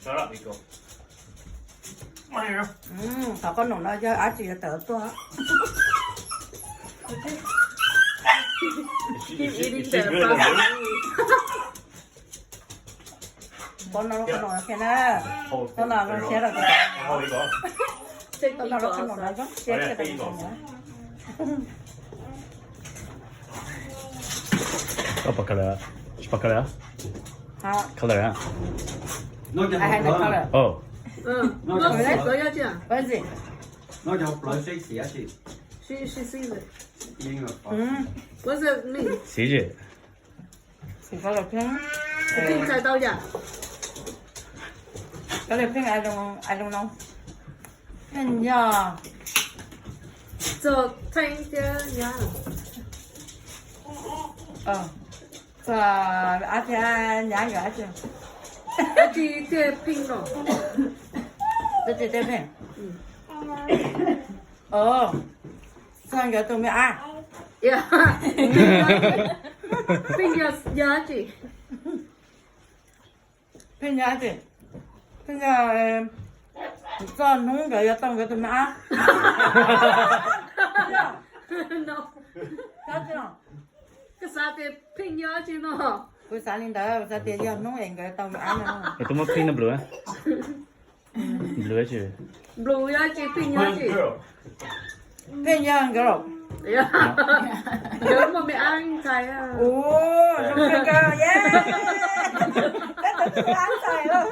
Qhov qhob noom no yog dab tsi yuav tawm tuaj. Qhov no qhov noom qhia na. Qhov no zoo siab rau, qhov no qhov noom zoo siab rau. Pos color, pos color, color. I have no color. Oh. What is it? What is it? Xim color pink. Pink txhais tau yam. Color pink, I don't, I don't know. Pink yog txog Theej thiab Nyab. Txog Ab thiab Nyab yog dab tsi? Dab tsi thiaj pink no? Dab tsi thiaj pink? Ov, txog nkawd tus me ab. Pheej yog dab tsi? Pheej yog dab tsi? Pheej yog txog hnub nkawd yuav tau nkawd tus me ab. Koj xav tias pheej yog dab tsi no? Kuv xav li ntawd, kuv xav tias yog hnub es nkawd tau me ab no. Tus muaj pheej no blue, blue dab tsi? Blue yog dab tsi, pheej yog dab tsi? Pheej yog girl. Nkawd muaj me ab ntxhais. Ua, zoo kawg, yeah. Peb tau tus me ab ntxhais lawm.